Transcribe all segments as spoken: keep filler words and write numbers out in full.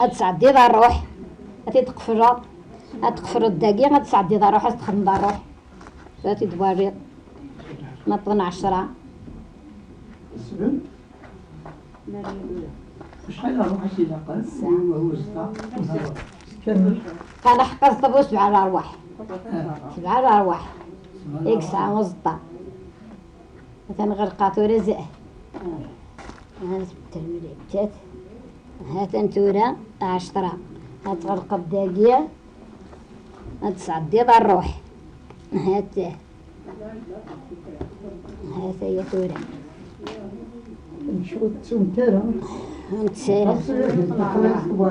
Ad tesɛeddiḍ ṛṛuḥ, ad t-id-tqefleḍ, ad tqefleḍ dagi, ad tesɛeddiḍ ṛṛuḥ, ad s-txedmeḍ ṛṛuḥ. Ad t-id-twaliḍ. Neṭṭen ɛecṛa. Sbel. Acḥal ṛṛuḥ i s-ilaqen? Setta. Kemmel. Qal aḥeqq aẓeṭṭa bu sebɛa ṛṛwaḥ. Ah. Sebɛa ṛṛwaḥ. I yesɛa uẓeṭṭa. Atan ɣelqeɣ tura zah. Ha-t termilittat. Ha-t-an tura ɛecṛa. Ad tɣelqeḍ dagi. Ad tesɛeddiḍ ṛṛuḥ. Ha-t. Ha-t aya tura. Ur tettumt ara. Ur nettu ara.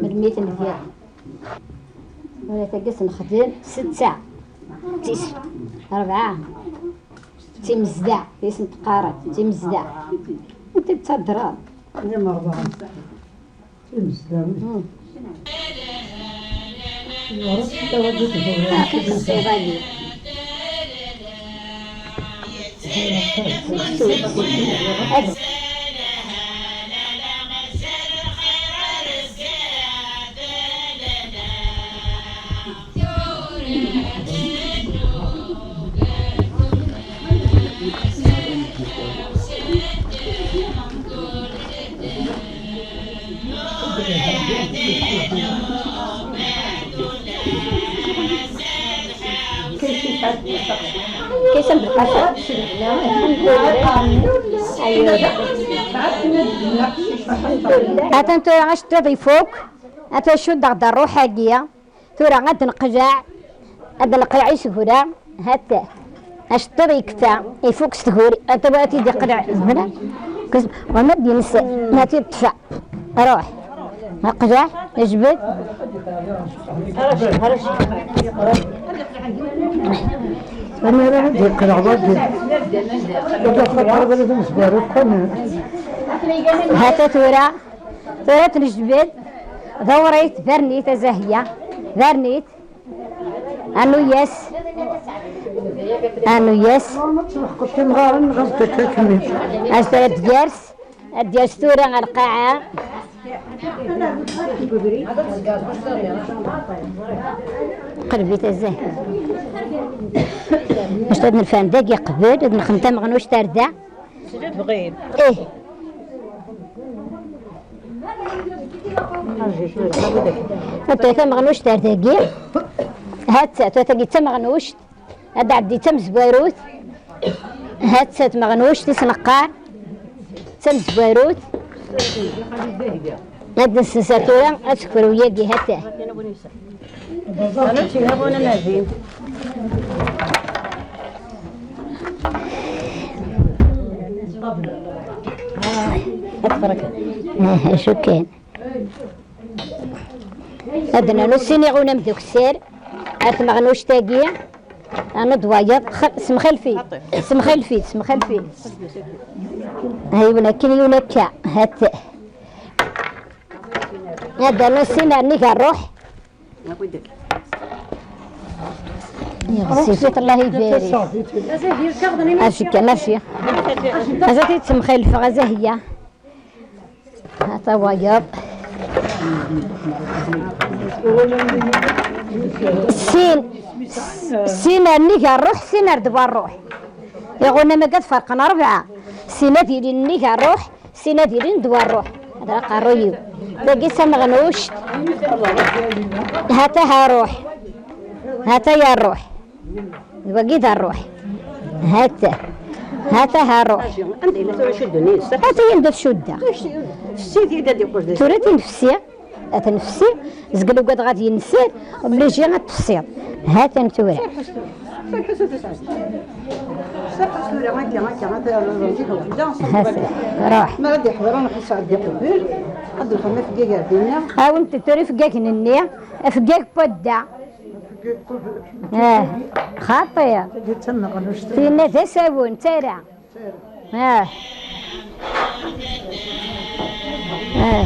Melmi i t-nbiɛ. Ula tagi ad s-nexdem setta. Tis rebɛa. Timezdaɣ, i sen-teqqareḍ, timezdaɣ. Anta d tadraḍ? Nim rebɛa. Timezdaɣ. Hmm. Ɣur-s tawagut tura. Akken tessiḍ-agi. كيسان بالقاسة. Atan tura aceṭṭiḍ ifuk. Ata cuddeɣ-d ṛṛuḥ-agi. Tura ad neqleɛ, ad neqleɛ isegura. Hat-t. Aceṭṭiḍ yekfa, ifuk s tguri. Ata wa ad t-id-iqleɛ izemra. Wama d-yens, ma t-id-ṭṭfeɣ. Ruḥ. Aqlaɛ, jbed. Ana ara ad yeqleɛ wagi. Wagi xaṭer abrid amezwaru kan. Hata tura, tura ad t-nejbed. Ḍewwer-it, bern-it a Zahiya. Bern-it. Rnu-yas. Rnu-yas. Ad tura ad d-yers. Ad d-yers tura ɣer lqaɛa. Qelbit azah. Acu ad nefhem dagi qbel, ad nexdem tameɣnust ar da. Ih. Ata tameɣnust ar dagi. Hatta, ata tagi d tameɣnust. Ad d-tɛeddi d tamezwarut. Hatta tameɣnust i s-neqqar d tamezwarut. Ad d-nsenser tura, ad tekru yagi, hatta. Ah, acu kan. Ad nernu sin iɣunam d ukessar. Ar tmeɣnust-agi. Rnu-d wayeḍ. X-, semxalef-it. Semxalef-it, semxalef-it. Yiwen akken, yiwen akka. Hat. Ad nernu sin ar nnig ṛṛuḥ. Ɣezzifit, Allah ibarik. Acu kan, acu. Acu-t-id semxalfeɣ, a Zahiya. Hata wayeḍ. Sin, sin ar nnig ṛṛuḥ, sin ar dwa ṛṛuḥ. Iɣunam-agi ad ferqen rebɛa. Sin ad ilin nnig ṛṛuḥ, sin ad ilin dwa ṛṛuḥ. Hada aqerruy-iw. Tagi d tameɣnust. Hata ha ṛṛuḥ. Hata ya ṛṛuḥ. D wagi d ṛṛuḥ. Hata. Hata ha ṛṛuḥ. Anda yella tura cudden-is? Hata yanda tcudda. Fsi di da d-yeqqel d. Tura tinefsi. Ad tenefsi. Zgel ugadeɣ ad yenser. Obligé ad tefsiḍ. Hatan tura. Hata. Ruḥ. Ma ad iḥḍer ad nḥis ɛeddi qbel. Ad nxem afeggag ar dinna. Awent tura ifeggagen-nni. Afeggag n wadda. Ah, xaṭi. Tinna d asawen, d tara. Ah. Ah.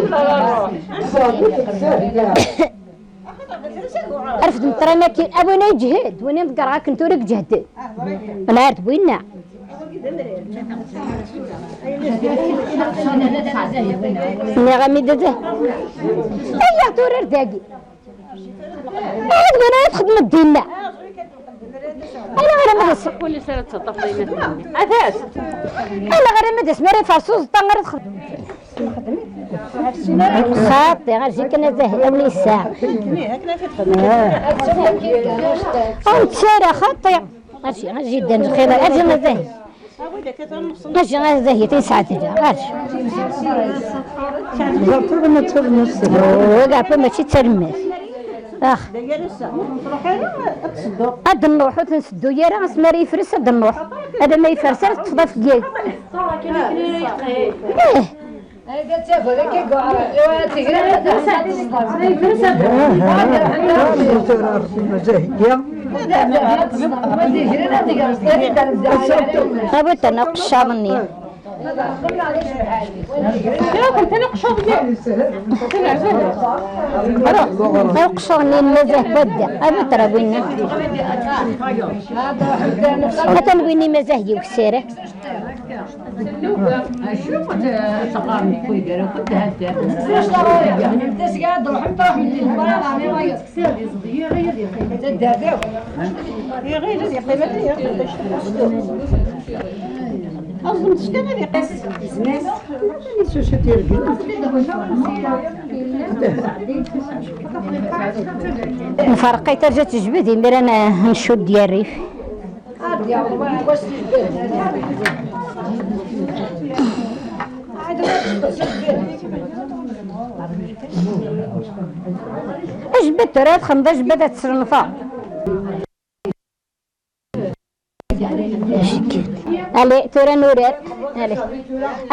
Arfed meṭran akin, a win ay ǧhed, win i ḍeggreɣ akken tura i iǧehden. Lɛerd winna. Nniɣ-am-id ad, ayya tura ar dagi. Ad win ara txedmeḍ dinna. Ala ɣer ma d-as. Kul sara tettaṭṭaf dayma. Atas. Ala ɣer ma d-as, mi ara yefres uẓeṭṭa ara txedmeḍ. Xaṭi, ɣer zik kan azah, a win yesɛa. Aw, tara, xaṭi. Aji, aji, dan lxir, aji, aji. Aji, aji, aji, aji. Ẓerṭ ma d tarmast. Oh, wagi mačči d tarmast. Ax. Ad nruḥ, ur t-nseddu ara, asmi ara yefres ad nruḥ. Alamma yefres ara teṭṭfeḍ afeggag. Ih. A bu tana qeccaḍ-nni. Qeccaḍ-nni mazah wadda. A bu tara winna. Atan winni mazah yiwsara. Nferq ay terǧa tejbed, imir ad n-, ncudd yarrif. Ajbed tura ad txedmeḍ ajbed ad tesrenfeḍ. Allez, tura ad nurar. Allez.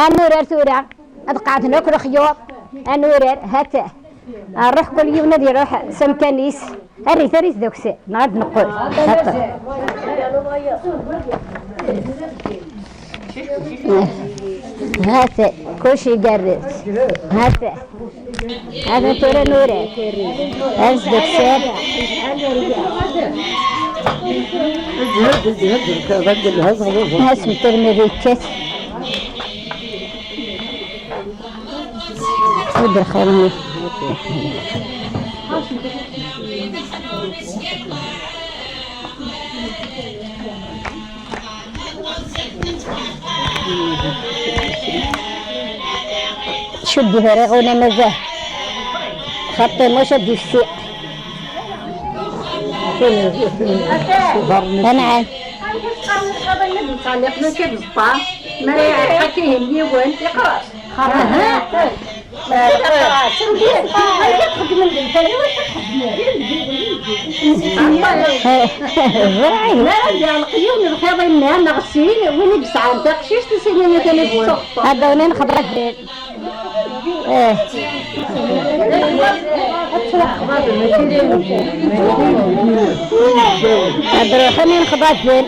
Ad nurar tura. Ad qeɛden akk lexyuḍ. Ad nurar. Hata. Nruḥ kul yiwen ad iruḥ s amkan-is. Arrit, arrit d akessar. Neɣ ad neqqel. Hata. Hata. Kullec igerrez. Hata. Hata tura nurar. Arrit d akessar. Asmi termiḍ yekkat. Ur d lxir-nni. Cuddi hriɣ una mazal. Xaṭi muc ad d-ifsi. Anɛam. Mara iɛreq-ak ihi yiwen, iqras. Aha. Ẓriɣ. Mi ara d-iɛelleq yiwen lxiḍ-nni neɣ sin, win i yesɛan taqcict, i sini atan ad yessuxeṭṭer. Ad d-awnen xeḍra-ten. Eh. Ad ruḥen inexḍaben.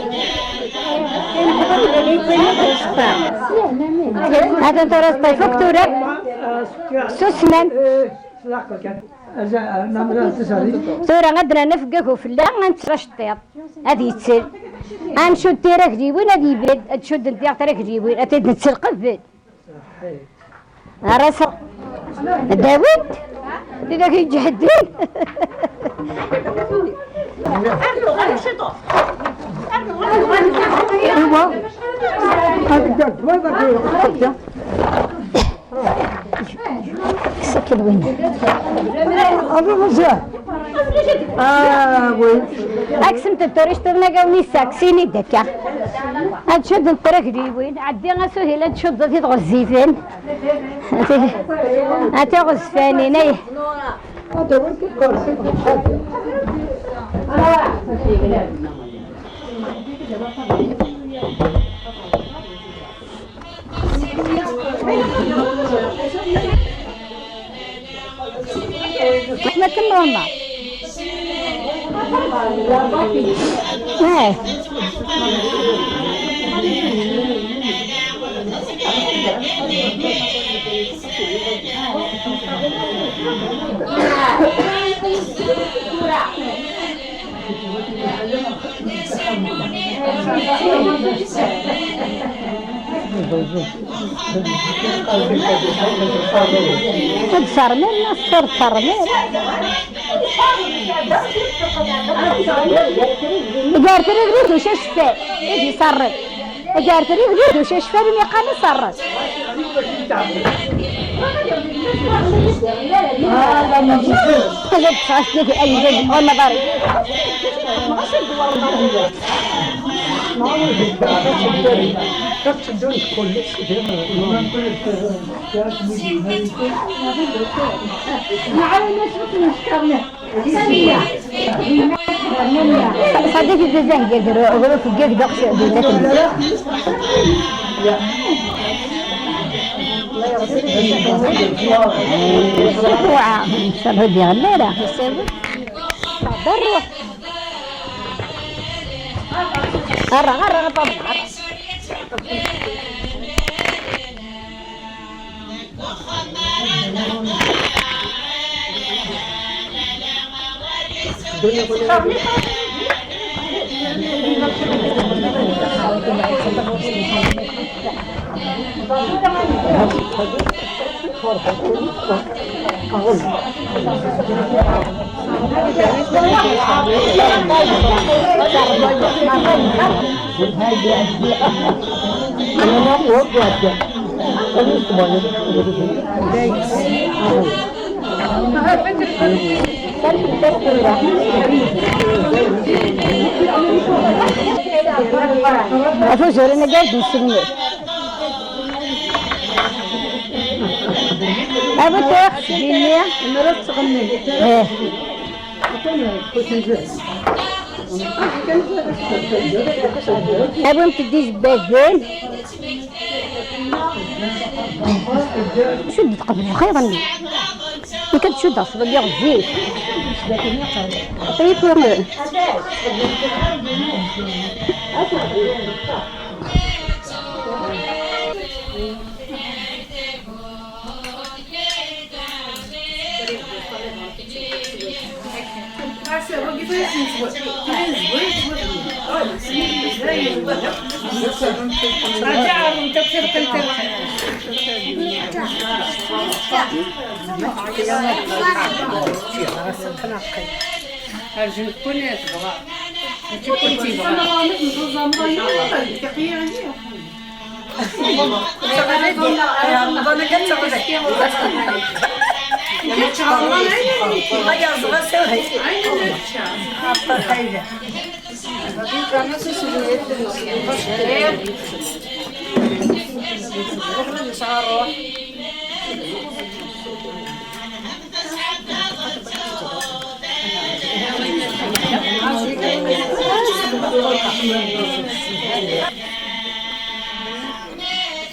Hatan tura teṭṭef akk tura. Susmen. Tura ad d-nerr afeggag ufella, ad netter aceṭṭiḍ. Ad yettel. Ad ncudd tiragliwin, ad yebded. Ad cuddent diɣ tiragliwin. Ad t-id-nettel qbel. Ara s-, Dawed? Tidak iǧehden. Sakin win. Alo, mazal. Ah, oui. Aksem teddur iceṭṭiḍen agawen-is, aksini-d akka. Ad cudden tiragliwin, ɛeddi asuhil ad cuddeḍ i tɣezzifen. A tiɣezfanin, ay. Akken normal. Eh. Ad d-termel, ad d-termel. Gar trigrit d ucacfal i d-iṣerref. Gar trigrit d ucacfal imi qqaren iṣerref. Ad d-tesɛu snat i ayzad ur maḍari. Nɛawen-as ur ten-neskar. صديقي تزهجر غروف الجد دقش ديتك. وعا. شرب يا غلالة. ضروح. غرة، غرة، غرة، غرة. Afus ur nagad nselmed. Abu tex sgini. Imra tettɣenni. Eh. Abu mteddi zbazin. Cud tqebleḍ xir-nni. Nekk ad cuddeɣ cɣel lliɣ zik. Aql-i tura. Arjun kun tebɣa. Mačči kun tebɣa.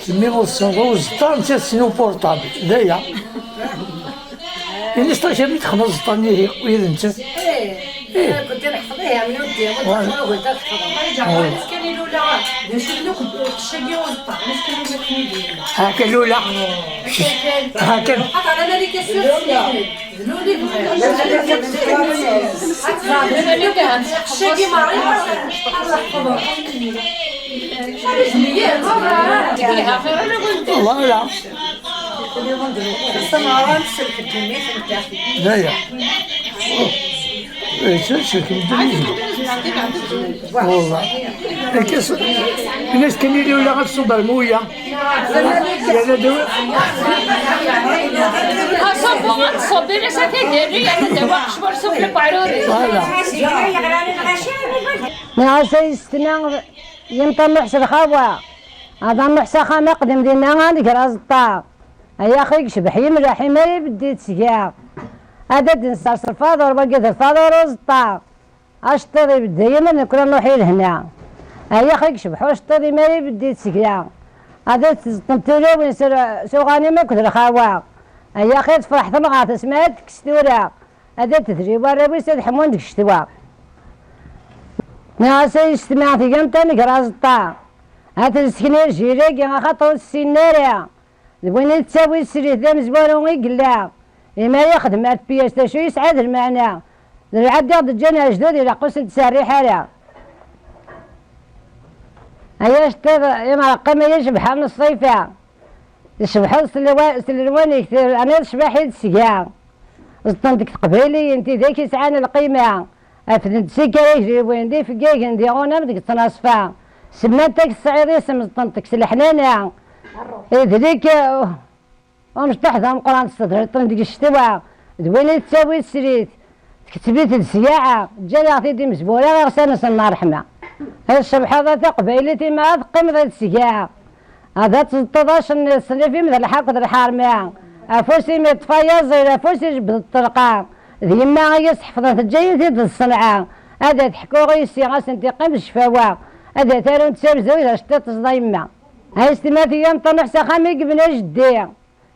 Semmi ur tessineḍ uẓeṭṭa, netta tessen uportabl. D aya. Ini-as ṭac mi texneḍ aẓeṭṭa-nni yid-nsen. Ih. Ih. Kunti nḥefḍ, ih, am nuddi, ur Voilà. Teḥfeḍ, ur teḥfeḍ. Voilà. Kan ilula, d acu d akk, ccagi uẓeṭṭa, amek kan ilula kan idin. Haka lula. Haka. Haka. Haka, ala ma d-ikkas s-, d luli bɣiɣ. Ccagi merra, ad teḥfeḍ. Voilà. D aya. Eh, selk-d. Wallah. Akka s-, ini-as kan yili ula ad tṣubb ar muya. Yerna d-, Aṣubbu ad tṣubb, ini-as atan yernu yerna d awaqec ur sufell n weɛrur. Voilà. Nniɣ-as ay yessetma, yemṭamuḥ s lxawa. Ad amuḥ s axxam aqdim dinna ad nger aẓeṭṭa. Ay axi yecbeḥ yemlaḥ, imar ibeddi-d seg-a. Ad d-nsers lfaḍur, wagi d lfaḍur uẓeṭṭa. Aceṭṭiḍ ibeddi yemma, d nekni ad nruḥ i lehna. Ay axi yecbeḥ uceṭṭiḍ, imar ibeddi-d seg-a. Ad d-tẓeṭṭem tulawin s, s uɣanim akked lxawa. Ay axi tefreḥ temɣart asmi ad tekkes tura. Ad d-tedri warraw-is ad ḥmun deg ccetwa. Nniɣ-as ay yessetma tgamt ad nger aẓeṭṭa. Ad ten-ssekni lǧil-agi, axaṭer ur t-ssinen ara. D win i tettawi srid d amezwaru i yella. Imi ara yexdem ar tpiyas d acu yesɛa d lmeɛna. D lɛadda i ɣ-d-ǧǧan lejdud, ilaq ur sen-tserriḥ ara. Ay aceṭṭiḍ, imreqqem ay acebḥan n ṣṣifa. Tcebḥeḍ s lwa-, s lelwan-ik, terniḍ ccbaḥ i d-sga. Ẓeṭṭen deg teqbayliyin tidak yesɛan lqima. Afdent si kra igliwen, d ifeggagen, d iɣunam deg ttnaṣfa. Semmant-ak tesɛiḍ isem, ẓeṭṭent-k s leḥnana. Idlik, uh, umecṭuḥ d ameqqran, tessedriṭ-ten deg ccetwa. D win i tettawi srid, tketteb-it d syaɛa. Ǧǧan-aɣ-t-id imezwura, iɣsan-nsen n ṛṛeḥma. Ay tcebḥeḍ a taqbaylit, imi ad teqqimeḍ ad sgaɛa. Ad teẓṭeḍ acenni, ṣṣnif-im d lḥerb d lḥerma. Afus-im iṭṭef ayaẓil, afus ijebbed ṭṭelqa. D yemma i as-ḥefḍen teǧǧa-yi-t-id d ṣṣenɛa. Ad d-teḥku i yessi, ad sent-iqqim d ccfawa. Ad d-tarunt d tamezruyt, d aceṭṭiḍ teẓḍa yemma. Ay s tmatiya n ṭernuḥ s axxam i yebna jeddi.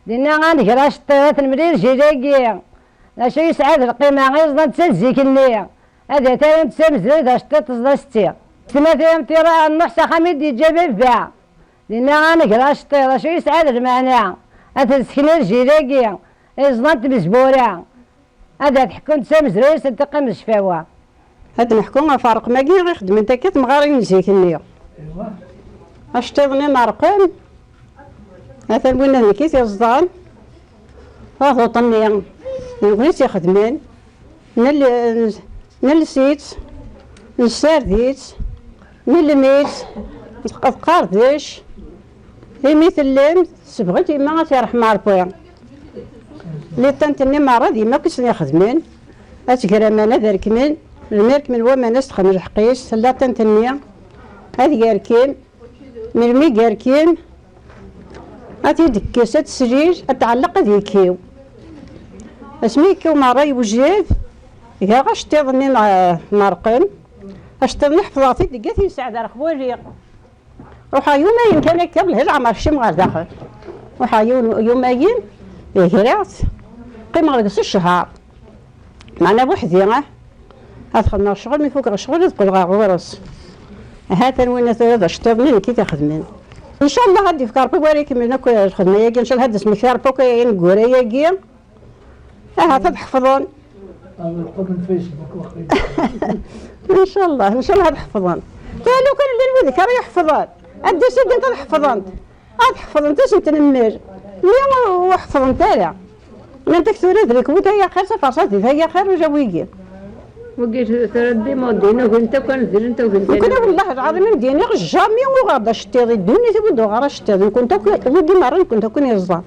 Dinna ad nger aceṭṭiḍ, ad t-nemlil jil-agi. D acu yesɛa d lqima, iẓḍan d zik-nni. Ad d-tarunt d tamezruyt, d aceṭṭiḍ teẓḍa setti. S tmatiya n ṭernuḥ s axxam i d-yeǧǧa baba. Dinna ad nger aceṭṭiḍ, d acu yesɛa d lmeɛna. Ad t-nesseknir jil-agi. Iẓḍan n tmezwura. Ad d-ḥkunt s amezruy-nsent iqqim d ccfawa. Ad d-neḥku ɣef ṛṛqem-agi i xedment akka temɣarin n zik-nni. Aceṭṭiḍ-nni n ṛṛqem, atan winna d nekk i t-iẓḍan. Taḍuṭ-nni, d nekkni i tt-ixedmen. Nel-, nels-itt, nessared-itt, nelmi-tt, d qerdec. Imi tellim, tessebɣi-tt yemma, ad tt-yerḥem Ṛebbi. Liṭṭant-nni merra d yemma akk i sen-ixedmen. Ad tger aman, ad rekmen. Melmi rekmen waman, ad s-texdem lḥeqq-is. Liṭṭant-nni ad yerkem. Melmi yerkem, ad t-id-tekkes, ad teslil, ad tɛelleq, ad yekkiw. Asmi yekkiw merra yewjed, greɣ aceṭṭiḍ-nni n, n ṛṛqem. Aceṭṭiḍ-nni ḥefḍeɣ-t-id deg at yesɛed ar xwali. Ruḥeɣ yumayen kan akka, belhi leɛmer kcim ɣer daxel. Ruḥeɣ yu-, yumayen, greɣ-t, qqimeɣ deg-s ccher. Meɛna weḥdi, ah, ad xedmeɣ ccɣel, mi fukeɣ ccɣel ad qqleɣ ɣer ɣur-s. Hatan winna tura d aceṭṭiḍ-nni nekk i t-ixedmen. Ncallah ad d-ifk Ṛebbi wara ikemmlen akk lxedma-yagi, ncallah ad d-ismekti Ṛebbi akk ayen n wura-yagi. Ahat ad ḥefḍen. Ncallah, ncallah ad ḥefḍen. Tura lukan llan wid ara iḥefḍen, ad d-asident ad ḥefḍent. Ad ḥefḍent, ad sent-nemmel. Mi ur ḥefḍent ara. Nnan-ak tura d lekbut ay axir, taferṣaḍit ay axir, ula wigi. Wigi tura d imudin, ugint akk ad nzilent, ugint. Nekkni, wellah lɛaḍim, am d-iniɣ, jamais uɣeɣ-d aceṭṭiḍ, i ddunit-iw ur d-uɣeɣ ara aceṭṭiḍ. Nekkni akk, wigi merra nekkni akk i yeẓẓan.